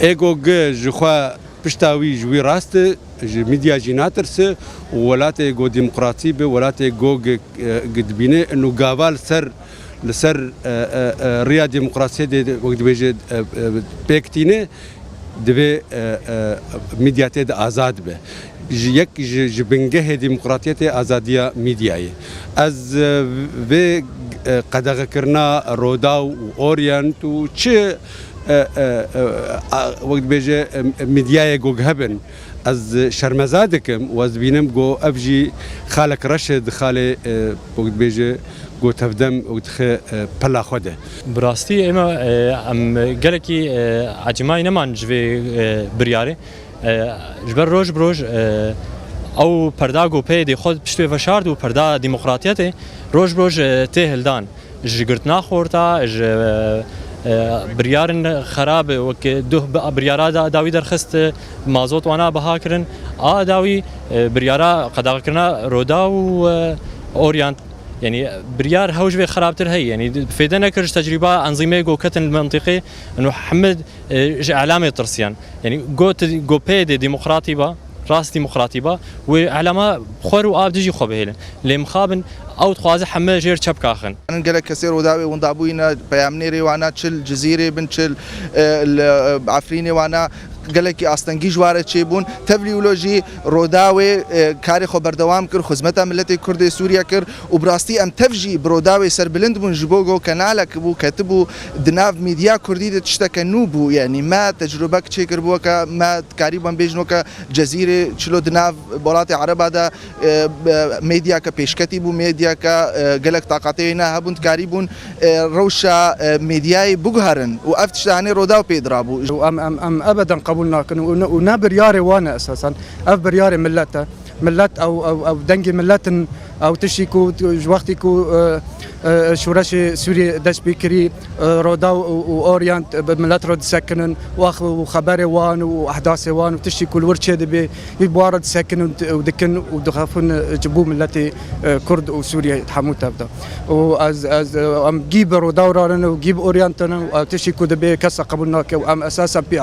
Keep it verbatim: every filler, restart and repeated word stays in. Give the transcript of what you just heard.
Ê go gi ji xwe pişta wî ji wî rast e, ji medya jî natirse û welatê go demokratî be, welatê go gi, gi dibîne û gava li ser, li ser, e, e, e, riya demokrasiyê de, wek dibêje, e, e, pêk tîne, divê, e, e, medya tê de azad be. Ji yek ji, ji bingehê demokratiyetê azadiya medyayê. Ez, e, vê, e, qedexekirina Rodaw û Orient û çi, e, e, e, a, wek dibêje, e, medyayê go hebin, ez şermeza dikim û ez dibînim go ev jî xalek reş e di xalê, e, wek dibêje, go tevdem û dixe, e, pela xwe de. Bi rastî ême, e, em gelekî, e, ecêmayî neman ji vê, e, biryarê. E, ji ber roj bi roj, e, ew perda ku P Y D'ê xwe pişt wê veşart û perda demokratiyetê roj bi roj, e, tê hildan. Ji girtina xorta, ji, e, e, biryarên xerab, wek duh bi-, biryara da-, dawî derxist, mazot wana biha kirin. A dawî, e, biryara qedexekirina Roda û, e, Orient. Yanî biryar hew ji vê xerabtir heye. Yanî fêde nekir ji tecrîba enzîmê ku ketin li mentiqê, û hemî, e, ji elamê tirsiyan. Yanî got, got P Y D demokratî ba, rast demokratî ba, wê elama xwer û av dijî xwe bihêlin. Lê mixabin ew dixwaze hemî jêr çepka xin. Gelek kesê Rodawê windabûyî ne, peyamnêrê wana çil Cizîrê bin, çil, e, li, e, Efrînê wana gelekî astengî ji ware çêbûn. Tevlî wilo jî Rodawê, e, karê xwe berdewam kir, xizmeta miletê Kurdê Sûriye kir û bi rastî em tev jî bi Rodawê serbilind bûn ji bo go kenalek bû, ketibû di nav medya Kurdî de tişteke nû bû. Yanî me tecrubek çêkiribû weke me dikarîbin bêjin weke Cezîrê, çilo di nav welatê Ereba de, e, e, medyake pêşketî bû, medyake, e, gelek taqatê wê ne hebûn, dikarîbûn, e, rewşa, e, medyayê biguherin û ev tişt hanê Rodaw pê dirabû. Û em, em, em ebeden qebûl nakin û ne, û ne biryarê wan e esasen. Ev biryarê millet e. Millet ew, ew, ew dengê millet in, ew tiştî ku ji wextî ku, e, e, şoreşê Sûriyê dest pê kirî, e, Rodaw û, û Orient bi millet re disekinin, û ax-, û xeberê wan û ehdasê wan û tiştî ku li wir çêdibê, wî bi wan re disekinin û di-, û dikin û dixafin, e, ji bo miletê, e, Kurd û Sûriyê hemû tev de. Û ez, ez, e, em gî bi Rodaw re ne û gî bi Orient re ne û ew tiştî ku dibê kes qebûl nake û em esasen pê